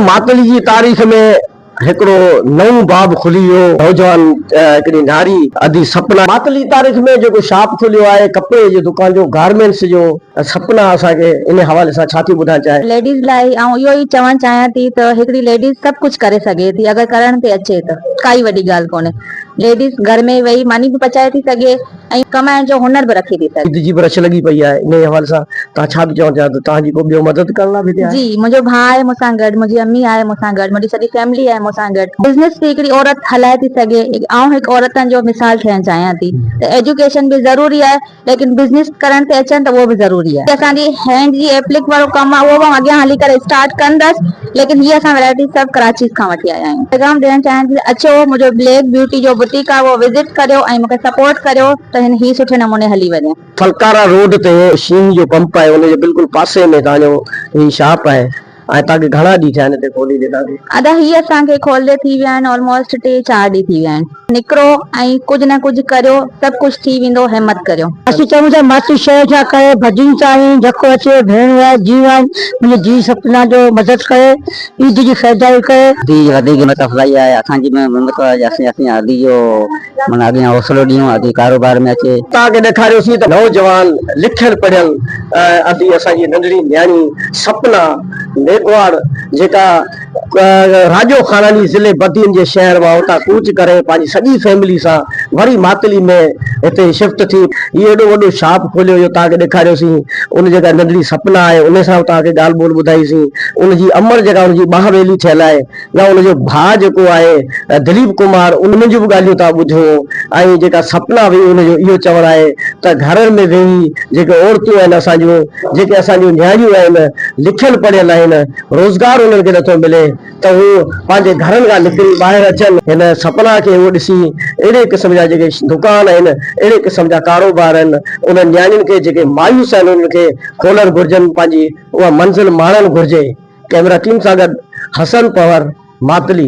ماتلي جي تاريخ ۾ هڪڙو نئون باب کلي ويو. نوجوان هڪڙي ناري ادي سپنا. ماتلي جي تاريخ ۾ جيڪو شاپ کليو آهي ڪپڙي جي دڪان جو گارمينٽس جو سپنا اسان کي ان حوالي سان ڇا ٿي ٻڌائڻ چاهي؟ ليڊيز لاء آئون اهو ئي چوڻ چاهيان ٿي ته هڪڙي ليڊيز سڀ ڪجهه ڪري سگهي ٿي اگر ڪرڻ تي اچي ته ڪائي وڏي ڳالهه ڪونهي ليڊيز گهر ۾ ويهي ماني به پچائي ٿي سگهي ۽ ڪمائڻ جو هنر به رکي ٿي سگهي. عيد جي به رش لڳي پئي آهي انهي حوالي سان توهان ڇا ٿي چوڻ چاهيو ته توهان جي ڪو ٻيو مدد ڪرڻ لاء به هتي آهي؟ جي منهنجو ڀاء آهي مون سان گڏ منهنجي امي آهي مون سان گڏ منهنجي سڄي فيملي آهي مون سان گڏ بزنس به هڪڙي عورت هلائي ٿي سگهي آئون هڪ عورتن جو مثال ٺهڻ چاهيان ٿي ته ايجوڪيشن به ضروري آهي ليڪن بزنس ڪرڻ تي اچن ته اهو به ضروري آهي اسان جي هينڊ جي ايپلڪ وارو ڪم آهي اهو به آئون اڳيان هلي ڪري اسٽارٽ ڪندس ليڪن هي اسان ورائٽي سڀ ڪراچي کان وٺي آيا آهيون. پيغام ڏيڻ چاهيان ٿي ته اچو منهنجو بليڪ بيوٽي جو بوتيڪ آهي اهو وزٽ ڪريو ۽ مونکي سپورٽ ڪريو ته هن هي سٺي نموني هلي وڃي. ڦلڪارا روڊ تي شينهن جو پمپ آهي ان جي بلڪل پاسي ۾ توهان جو هي شاپ آهي ۽ توهان کي گهڻا ڏينهن ٿيا آهن هتي کوليندي توهان کي؟ ادا هي اسان کي کولندي ٿي ويا آهن آلموسٽ ٽي چار ڏينهن ٿي ويا آهن. نڪرو ۽ ڪجهه نه ڪجهه ڪريو سڀ ڪجهه ٿي ويندو همت ڪريو. اسين چئون ٿا ماتر شيء ڇا ڪري ڀڄن تائين جهڪو اچي ڀيڻ آهي جيء آهن منهنجي ڌيء سپنا جو مدد ڪري عيد جي خريداري ڪري. ادي جي وڌيڪ همت افزائي آهي اسان جي به همت آهي اسين اسين ادي جو معنيٰ اڳيان حوصلو ڏيون ادي ڪاروبار ۾ اچي. توهان کي ڏيکاريوسين ته نوجوان لکيل پڙهيل ادي اسان جي ننڍڙي نياڻي سپنا ميگهواڙ جيڪا راڄو خاناڻي ضلعي بدين جي شهر مان اتان ڪوچ ڪري پنهنجي سڄي فيملي سان وري ماتلي ۾ هتي شفٽ ٿي هي ايڏو وڏو شاپ کوليو جو توهان کي ڏيکاريوسين ان جيڪا ننڍڙي سپنا آهي ان سان به توهان کي ڳالهه ٻولهه ٻڌائيسين ان جي امڙ جيڪا ان جي ٻانهن ٻيلي ٿيل آهي يا ان جو ڀاء جيڪو آهي دليپ ڪمار انهن جون به ڳالهيون توهان ٻڌيون ۽ جيڪا سپنا هئي ان جو اهو چوڻ آهي ته گهرن ۾ ويهي جيڪي عورتون آهن اسان جون جيڪي اسان جون نياڻيون آهن لکيل پڙهيل آهن روزگار انهن کي نٿو ملي ته هو پنهنجي گهرن کان نڪري ٻاهر اچن. هن سپنا کي اهو ڏسي اهڙي قسم جا جيڪي دڪان آهن، اهڙي قسم جا ڪاروبار آهن، انهن نياڻين کي جيڪي مايوس آهن انهن کي کولڻ گهرجن، پنهنجي اها منزل ماڻڻ گهرجي. ڪئميرا ٽيم سان گڏ حسن پنهور، ماتلي.